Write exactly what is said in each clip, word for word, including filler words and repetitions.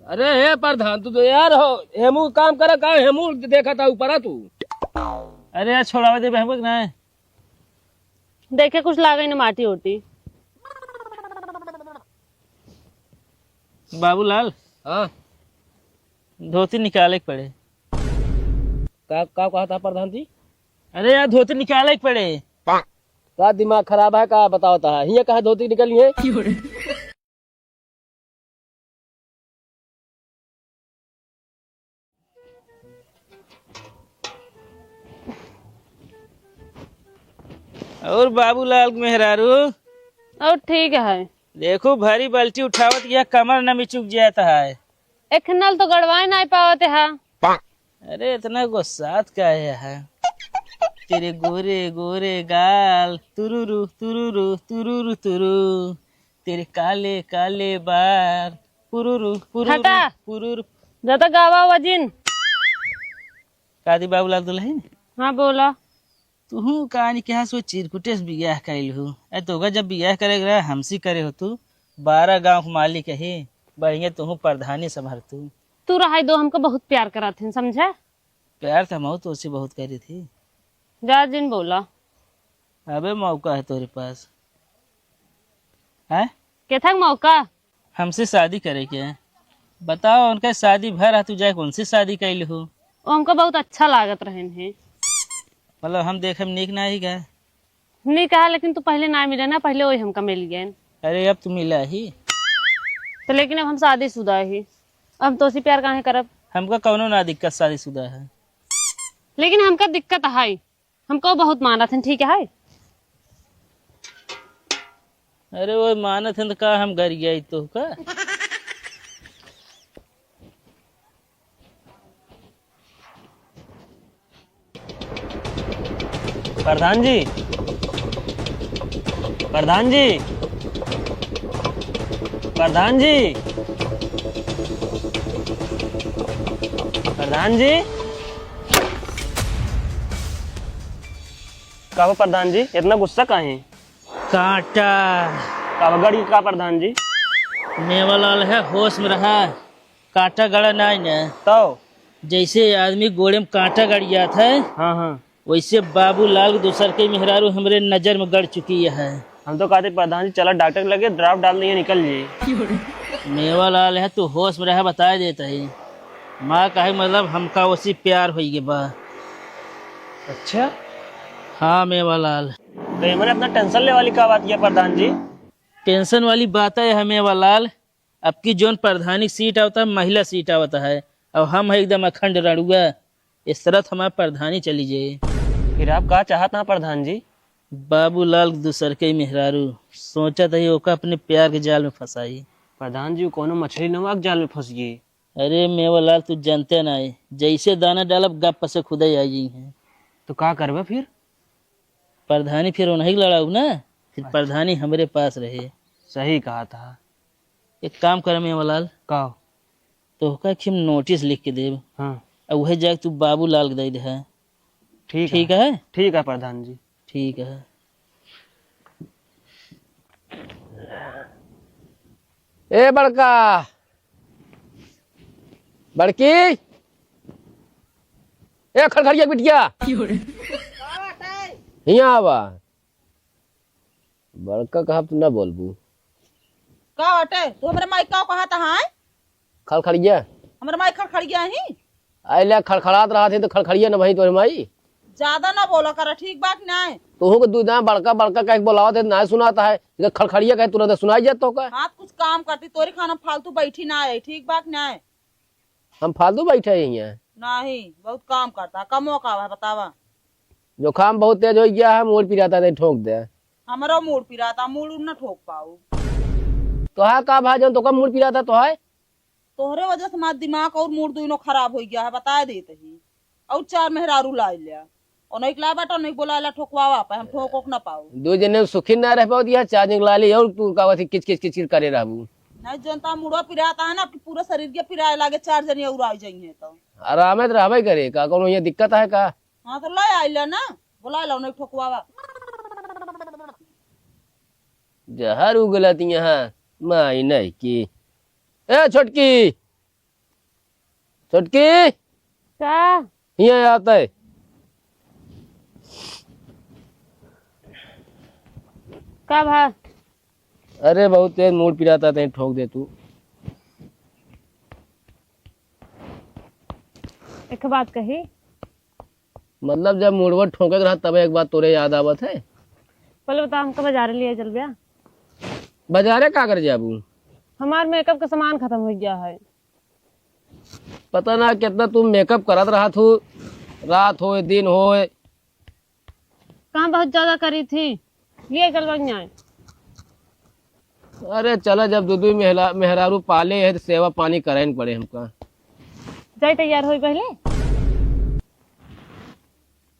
अरे हे प्रधान, तू तो यार हो, हेमू काम करे का, हेमू देखा था ऊपर तू। अरे यार, छोड़ावे दे बहबक ना। देखे कुछ लागे न माटी ओटी। बाबूलाल। हाँ। धोती निकाले के पड़े। का, का कहा था प्रधान जी? अरे यार, धोती निकाले के पड़े। का दिमाग खराब है का, बताओ ता है, हियाँ कहाँ धोती निकली है? और बाबूलाल के मेहरारू? और ठीक है। देखो, भारी बाल्टी उठावत या कमर न मिचुक जाता है। एक नल तो गड़वाए नाहीं पावत है। अरे, इतना गुस्सात काहे है? तेरे गोरे गोरे गाल, तुरुरु तुरुरु तुरुरु तुरु, तेरे काले काले बार, पुरुरु पुरुरु हटा। पुरुरु। ज्यादा गावा वजिन। कादी बाबूलाल दुल्हन? हाँ, बोला। तुहू कान के हंस वो चिरकुटे से बियाह कइल हो। ए, तोहका जब बियाह करे के रहे, हमसे करे हो तू। बारह गांव के मालिक है, बढ़िया तुहू प्रधानी संभर तू। तू रहाई दो, हमको बहुत प्यार करत हैं, समझा? प्यार तो हम तो उसे बहुत करी थी। जा जिन बोला। अबे मौका है तोरे पास। हैं? केथक मौका? हमसे शादी करे के है। बताओ, उनका शादी भर है, तू जाके उनसे शादी कैल हो? वो हमको बहुत अच्छा लागत रहन है। मतलब हम देखे में नीक ना ही गए? नीक है, लेकिन तू पहले ना मिले ना, पहले वही हमका मिल गए। अरे अब तू मिला ही। तो लेकिन अब हम शादीशुदा ही, अब तोसी प्यार काहे करब? हमका कौनो ना दिक्कत शादीशुदा है। लेकिन हमका दिक्कत है, हमको बहुत मानत हैं, ठीक है? अरे वो मानत हैं तो का हम गरियाई तो का? प्रधान जी, प्रधान जी, प्रधान जी, प्रधान जी। का बा प्रधान जी, इतना गुस्सा काहे? कांटा। का बा गड़ी का प्रधान जी? मेवालाल है, होश में रहा। कांटा गड़ा नाई न। तो? जैसे आदमी गोड़े में कांटा गड़ जात है, हाँ, हाँ। वैसे बाबूलाल के दूसर के मेहरारू हमरे नजर में गड़ चुकी है। हम तो कहते प्रधान जी चला डॉक्टर के लगे, ड्राप डाल दिए, निकल जाए। मेवालाल है, तू होश में रह, बताए देत ही। माँ कहे मतलब हमका उसी प्यार होई गे बा। अच्छा? हाँ मेवालाल। तो ये मैंने अपना टेंशन ले वाली का बात किया प्रधान जी? टेंशन वाली बात है मेवालाल, अब की जौन प्रधानी सीट आवता है, महिला सीट आवता है, और हम है एकदम अखंड रणुआ, इस तरह हमार प्रधानी चली जाए। फिर आप का चाहत ना प्रधान जी? बाबूलाल के दूसर के मेहरारू सोचत है ओका अपने प्यार के जाल में फंसाई। प्रधान जी, वो कोनो मछली नवा के जाल में फंस गई। अरे मेवालाल, तू जानते ना है, जैसे दाना डालब गप से खुदे आ गई हैं। तो का करबे फिर? प्रधानी फिर उन्हीं के लड़ाऊ ना, फिर अच्छा। प्रधानी हमरे पास रहे। सही कहा था। एक काम कर मेवालाल, का? तोहका के हम नोटिस लिख के देब। हाँ। और वह जाके तू बाबूलाल के दे दे है। ठीक ठीक है। है? ठीक है प्रधान जी। ठीक है। ए बड़का, बड़की, ए खड़खड़िया बिटिया, हियाँ आवा। बड़का कहब तू ना बोलबू। का बाटे? तू हमरे माई का कहत है? खड़खड़िया। हमरे माई खड़खड़िया ही? आइले खड़खड़ात रहत ही तो खड़खड़िया न भई तोरे माई। ज्यादा ना बोला करा, ठीक बा कि नाय? तोहू के दू दाएं बड़का बड़का कह के बोलावत है, ना सुनाता है। इधर खड़खड़िया कहे तुरंत सुनाई जात तोहका। हाँ, कुछ काम करती, तोरी खाना फालतू बैठी ना है, ठीक बा कि नाय? हम फालतू बैठे ही हैं? नहीं, बहुत काम करता, कमो का है बतावा। जुकाम बहुत तेज हो गया है, मूड़ पिराता दे ठोक दे। हमरो मूड़ पिराता, मूड़ उड़ न ठोक पाऊ। तोहार का भा जौन तोका मूड़ पिराता तोहार? तोहरे वजह से हमार दिमाग और मूड़ दोनों खराब हो गया है, बताए देत ही। और चार मेहरारू ला लिया, और नहीं ला बाटा, नहीं बोला ला ठोकवावा पे, हम ठोक ओक ना पाऊ। दो जने सुखी ना रह पाओ दिया, चार जने ला ली और तू का वैसे किच किच किच किच करे रहबू। नहीं जनता मूड़ो पिराता है ना, कि पूरा शरीर के पिराए लागे, चार जने और आ जाइए तो। आराम है तो रहबे करे का, कोनो ये दिक्कत है का? हाँ, तो ले आइला ना, बोला ला, उन्हें ठोकवावा। जहर उगलत यहाँ, माई नहीं की। ए छोटकी, छोटकी, का? हियाँ आवत है। का भा? अरे, बहुत तेज मूड़ पिरात है, तहीं ठोक दे तू। एक बात कही। मतलब, जब मूड़वा ठोके के रहा, तब एक बात तोरे याद आवत है। पहले बता, हमका बाजारे लिए चलबे? बाजारे का करे जाबू? हमार मेकअप का सामान खतम होइ गया है। पता ना कितना तू मेकअप करत रहत हो, रात होय, दिन होय। कहाँ बहुत ज्यादा करी थी, लिए चल बन जाए। अरे चला, जब दू दू मेहला-, मेहरारू पाले है तो सेवा पानी करे न पड़े हमका। जाए तैयार होई पहले।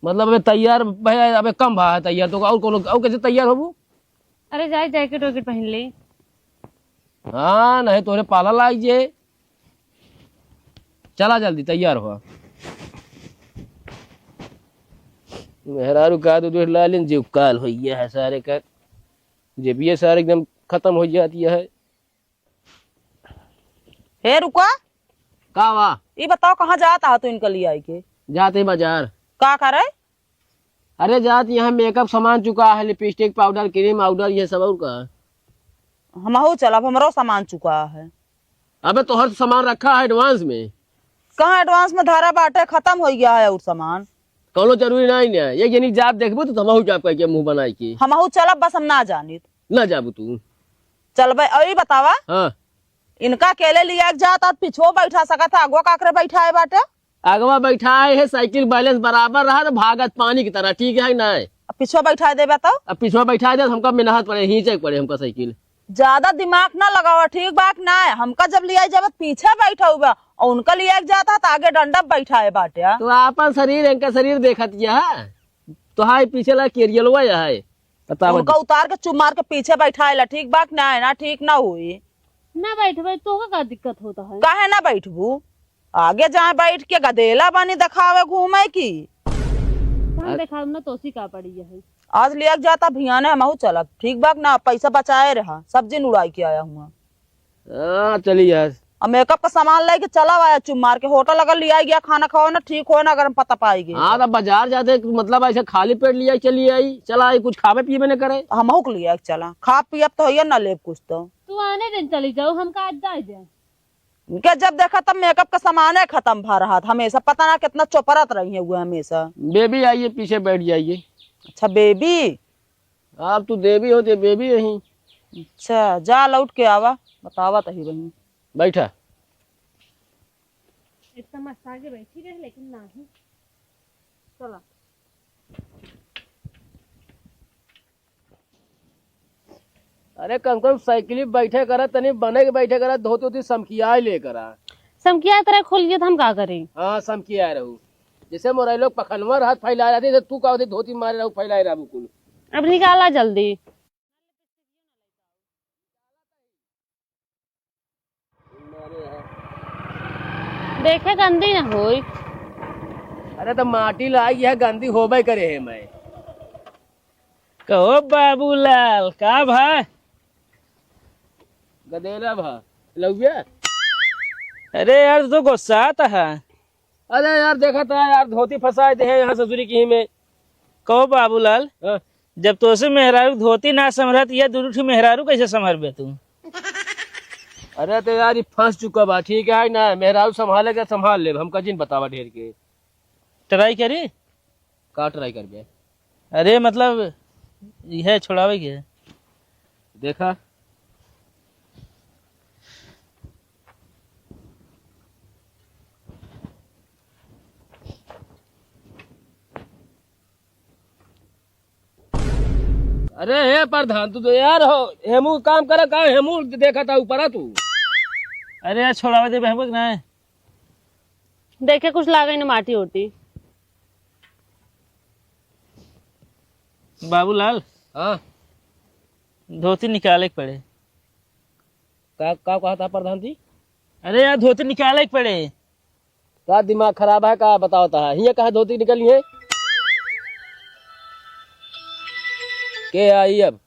मतलब अबे तैयार भैया, अबे कम भा है तैयार तो और कोनो, और कैसे तैयार होबू? अरे जाए जैकेट वैकेट पहन ले। हाँ, नहीं तोरे पाला लाग जे। चला जल्दी तैयार हो। मेहरारू का दूध लालिन जीव काल हो गया है सारे का। जेबिये सारे एकदम खतम हो जाती है। हे रुका। का वा? ई बताओ कहाँ जात आहा तू इनका लिए आई के? जाते बाजार। का करे? अरे जात यहाँ मेकअप सामान चुका है, लिपस्टिक, पाउडर, क्रीम, आउडर, ये सब और का? हमहू चलब, हमरो सामान चुका है। अबे तोहर सामान रखा है एडवांस में। कहाँ एडवांस में धरा बाटे, खतम हो गया है और सामान। कौनो जरूरी नहीं है, ये जनी जाब देखबू तो हमहू जाब कह के मुंह बनाई के। हमहू चलब, बस हम ना जानित। ना जाबू तू? चलबे, और ई बतावा। हाँ। इनका अकेले लिया के जात और पिछुओ बैठा सकत है, आगो काकरे बैठा है बाटे? आगवा बैठा है, साइकिल बैलेंस बराबर रहा तो भागत पानी की तरह, ठीक है ना? अब पिछुआ बैठा देबे तो? अब पिछुआ बैठा दे, हमका मेहनत पड़े, हींचे के पड़े हमका साइकिल। ज्यादा दिमाग ना लगावा, ठीक बात ना है। हमका जब लिया जाबे पीछे बैठा हुआ और उनका लिया जाता तो आगे डंडा बैठा है बाटे। तो आपन शरीर, इनका शरीर देखत क्या है? तो हाय पीछे ला केरियलवा या है। बताओ उनका जी। उतार के चुप मार के पीछे बैठा है ला, ठीक बात ना है ना, ठीक ना हुई। ना बैठबे, तोहका का दिक्कत होता है? काहे ना बैठबू? आगे जाए बैठ के गदेला बनी देखावे घूमे की। हम अ- देखावे ना तोसी का पड़ी है। आज लिया के जाता भियाने हमहू चलब, ठीक बात ना, पैसा बचाए रहा, सब्जी उड़ाई के आया हुआ। हाँ, चली यार। अब मेकअप का सामान लेके चला आया चुप मार के, होटल अगर लिया गया खाना खाओ ना, ठीक हो ना, अगर हम पता पाएगी। हाँ, तो बाजार जाते, मतलब, ऐसे खाली पेट लिया चली आई, चला आई, कुछ खावे पीवे न करे। हमहू के लिया के चला, खा पियब तो है ना, लेब कुछ तो। तू आने दिन चली जाओ, हमका आज जाए दे। इनके जब देखा तब मेकअप का सामाने खतम भा रहा था, हमेशा पता ना कितना चोपरत रही है वो हमेशा। बेबी आइए, पीछे बैठ जाइए। अच्छा बेबी। आप तो देवी होते, बेबी यहीं। अच्छा, जा लौट के आवा, बतावा तही बहिन। बैठा। इतना मस्त आगे बैठी रहे, लेकिन नाही। चला। अरे कम से कम साइकिल बैठे करा, तनी बने के बैठे करा, धोती वोती समकियाए ले करा। समकियाए तरह खोल गया तो हम का करी? हाँ, समकियाए रहू। जैसे मोरा लोग पखनवा रहत फैलाए रहती, तो तू का होती धोती मारे रहू, फैलाए रहू कुल। अब निकाला जल्दी। देखे गंदी न होई। अरे तो माटी लाग यह गंदी होबे करे है मैं। कहो बाबूलाल, का भा? गदेला भा, लौया? अरे यार, तू गुस्सात है। अरे यार, देखा था यार, धोती फंसाए दे है यहाँ ससुरी की में। कहो बाबूलाल, हाँ। जब तोसे मेहरारू धोती ना संभरत, ये दुनू ठे मेहरारू कैसे संभरबे तू? अरे तो यार, ये फंस चुका बा, ठीक है ना? मेहरारू संभाले के संभाल ले, हमका जिन बतावा ढेर के। ट्राई करी? का ट्राई करबे? अरे मतलब, यह छोड़ावे के। देखा। अरे हे प्रधान, तू तो यार हो, हेमू काम करे का, हेमू देखा था ऊपर तू। अरे यार, छोड़ावे दे बहबक ना। देखे कुछ लागे न माटी ओटी। बाबूलाल। हाँ। धोती निकाले के पड़े। का, का कहा था प्रधान जी? अरे यार, धोती निकाले के पड़े। का दिमाग खराब है का, बताओ ता हियाँ कहाँ धोती निकली है? के आई अब?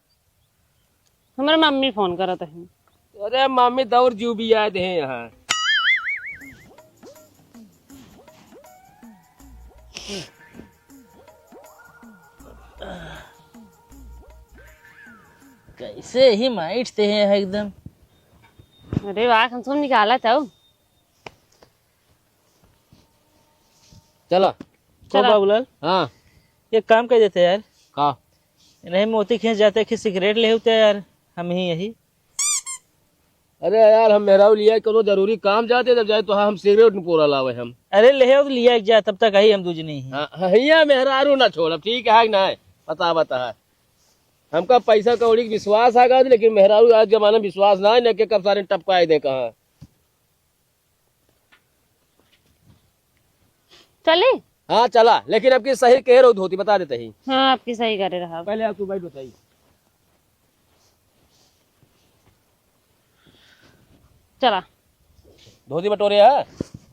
हमारे मम्मी फोन करत है। अरे मम्मी दौड़ जू भी आए दे यहाँ। कैसे ही माइट ते हैं एकदम। अरे वाह, हम सब निकाला था। चला। को चला। बाबूलाल? हाँ। एक काम कर देते यार। का? नहीं, मोती खेस जाते कि सिगरेट ले होते यार, हम ही यही। अरे यार, हम मेहरारू लिया कोनो जरूरी काम जाते, जब जाए तो हम सिगरेट न पूरा लावे हम। अरे ले आओ, लिया एक जा, तब तक आई हम दूजनी ही। हाँ, हाँ, हिया मेहरारू ना छोड़ब, ठीक है कि ना? पता बता है। हमका पैसा कौड़ी के विश्वास आ गया, लेकिन मेहरारू आज जमाना में विश्वास ना है, न के कब सारे टपकाए दे कहाँ। चली? हाँ, चला, लेकिन अब की सही कह रहो धोती, बता देते ही। हाँ, अब की सही करे रहा। पहले आप तू बैठ बताई। चला। धोती बटोरे है?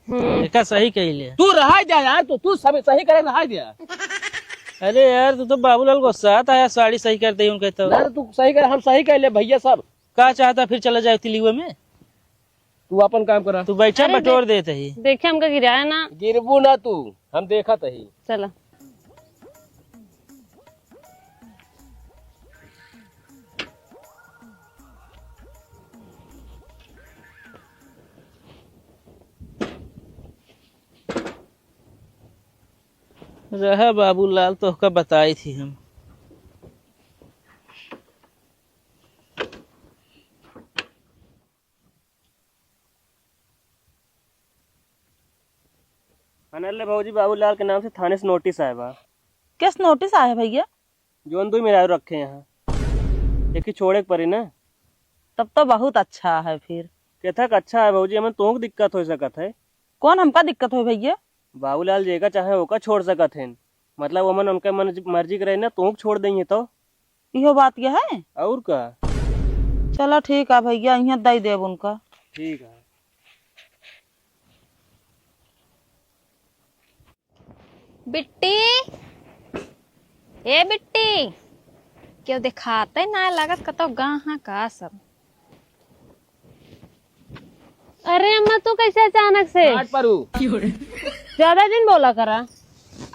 हम्म। एका सही कही ले। तू रहा जा यार, तू, तू सब सही करे, रहा जा। अरे यार, तू तो बाबूलाल गुस्सा आता है, साड़ी सही करते ही उनके तो। ना, तो तू सही कर, हम सही कर ले भैया सब। का चाहता फिर चला जाए तिलियो में? तू अपन काम करा। तू बैठा, अरे बटोर दे-, देते ही। देखे हमका गिराया ना। गिरबू ना तू, हम देखत ही। चला। रहा बाबूलाल, तोहका बताई थी हम। अनल भौजी, बाबूलाल के नाम से थाने से नोटिस आया बा। किस नोटिस आया भैया? जोन दुई मेहरारू रखे यहाँ, एक ही छोड़े के पड़ी ना। तब तो बहुत अच्छा है फिर। केथक अच्छा है भौजी, हमें तोहक दिक्कत हो सकत है। कौन हमका दिक्कत हो भैया? बाबूलाल जेका चाहे ओका छोड़ सकत हैं, मतलब ओमन उनका मन, मर्जी के रहे ना, तोहक छोड़ देंगे तो। इहो बात यह है? और का? चला ठीक है भैया, यहाँ दे देब उनका। ठीक है। बिट्टी, ए बिट्टी, क्यों देखाते ना लागत कतो गाहा का सब। अरे अम्मा, तू कैसे अचानक से? काट परू। ज्यादा दिन बोला करा।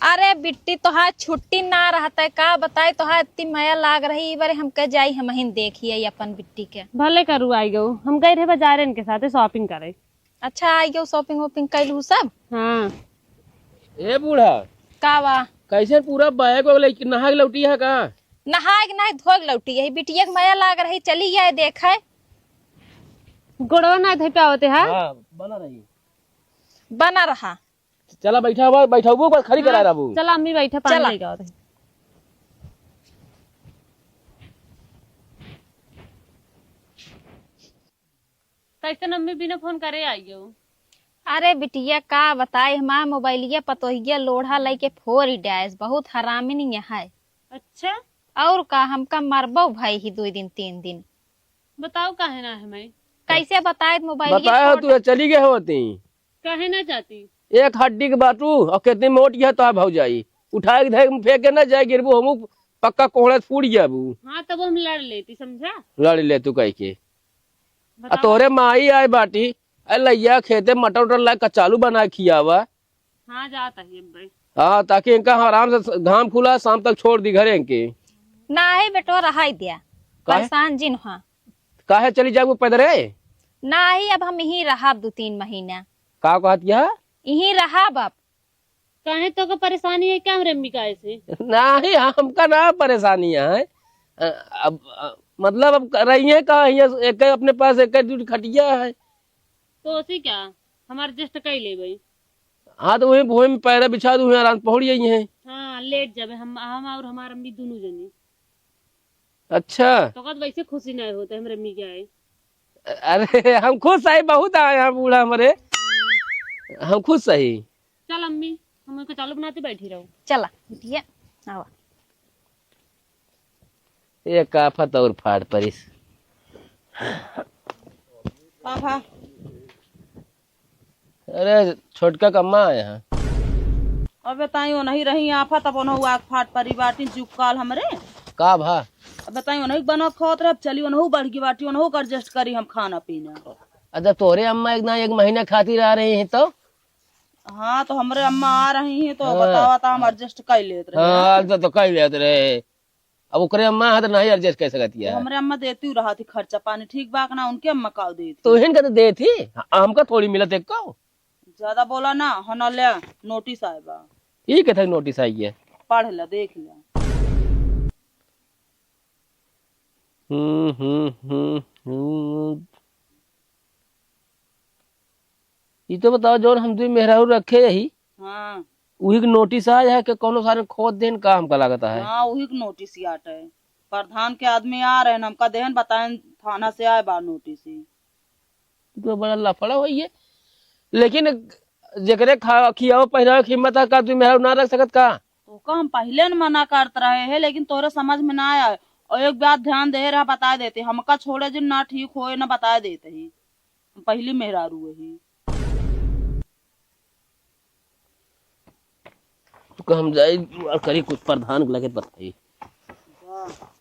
अरे बिट्टी, तोहार छुट्टी ना रहता है, का बताई, तोहार इतनी मया लाग रही, ई बारे हम कह जाई, हम ही देखिए अपन बिट्टी के। भले करू आई गऊ, हम गए रहे बाजार इनके साथे shopping करे। अच्छा, आई गऊ, shopping वॉपिंग कैलू सब? हाँ। ए बूढ़ा। का बा? कैसे पूरा बैग वैग लेके नहा के लौटी है का? नहाए के नहीं, धोए के लौटी है। बिटिया के मया लाग रही, चली गए देखे। गोड़वा ना धइ पावते है। हाँ, बना रही। बना रहा। चला बैठा हुआ, बैठा हुआ, बस खड़ी करा हाँ, रहबू। चला अम्मी बैठा, पानी चला। लेके आवत है। कैसे अम्मी बिना फोन करे आई गयो? अरे बिटिया का बताई, हमार मोबाइलिया पतोहिया लोढ़ा लइके फोर ही डायस, बहुत हरामिन है। अच्छा? और का, हमका मरबो भई ही दो दिन तीन दिन। बताओ काहे ना है मैं? कैसे बताए मोबाइलिया बताया फोड़ तू चली गए होती। काहे ना जाती? एक हड्डी के बाटू और कितनी मोटी है तो भौजाई। उठाए के धे फेंक के ना जाए गिरबू, हमू पक्का कोहड़ा से फूट जाबू। हाँ, तब हम लड़ लेती, समझा? लड़ ले तू कह के। आ बताओ। तोरे माई आए बाटी, अरे लइया खेते मटर उटर लाए कचालू बना के खियावा। हाँ, जात है अब भाई। हाँ, ताकि इनका आराम से घाम खुला, शाम तक छोड़ दी घरे इनके। नाही बेटो, रहाई दिया। काहे? परेशान जिन हुआ। काहे चली जाबू पैदरे? नाही, अब हम यहीं रहब दो तीन महीना। का कहत यह? यहीं रहब अब। काहे तो का परेशानी है क्या हमरे अम्मी का ऐसे? नाही, हमका ना परेशानी है। अ, अब, अ, मतलब अब रही है कहाँ, हियाँ एक अपने पास एक दुइ खटिया है। तो उसी क्या, हम adjust कर लेबे। हाँ, तो वहीं भूमि में पैरा बिछा दूँ, वहीं आराम पहुँच जाइए। हाँ, लेट जाबे हम, हम और हमार अम्मी दोनों जनी। अच्छा। तो का तो वैसे खुशी नहीं होते हमरे अम्मी क्या है। अरे, हम खुश है, बहुत आए हैं बूढ़ा हमरे। हम खुश है। चल अम्मी, हम कचालू बनाते बैठी रहो। चला, बिटिया, आवा। एक आफत और फाड़ परिस। आभा। अरे, छोटका कम्मा आया है। अबे ताई ओनही रही आफत, अब ओनहु आग फाट परी बाटी जुग काल हमरे। का भा? अबे ताई ओनही बनत खात रहे, अब चली ओनहु बढ़ गई बाटी, ओनहु का adjust करी हम खाना पीना। अच्छा, तोरे अम्मा एक ना एक महीना खातिर आ रही हैं तो? हाँ, तो हमरे अम्मा आ रही हैं, तो हाँ। बतावा, तो हम adjust कर लेत रहे। हाँ, तो, तो कर लेत रहे। अब ओकरे अम्मा है, तो नहीं adjust कर सकती तो है। हमरे अम्मा देती रहा थी खर्चा पानी, ठीक बा कि ना? उनके अम्मा का देती। तो इनका तो देती, हमका थोड़ी मिलत एक को। ज्यादा बोला ना, हो ना ले, notice आए बा। ई कथा notice आई है? पढ़ ले, देख ले। हम्म, हम्म, हम्म, हम्म। ई तो बताओ, जौन हम दुई मेहरारू रखे यही, हाँ। उही के notice आया है कि कौनो सारे खोद देन का, हमका लागत है। हाँ, उही के notice ही आटे। प्रधान के आदमी आ रहे हैं, हमका देहन बताएन, थाना से आए बा notice ही। ई तो बड़ा लफड़ा होई है। लेकिन जेकरे खा-, खियाओ पहिरावे के हिम्मत है का, दुई मेहरारू ना रख सकत का? तो का हम पहिले न मना करत रहे हैं, लेकिन तोरे समझ में ना आया। और एक बात ध्यान दे रहा, बता देते, हमका छोड़े जिन ना ठीक होए, ना बता देते ही। हम पहली मेहरारू ही। तो हम जाई और करी कुछ प्रधान के लगे बताई। जा।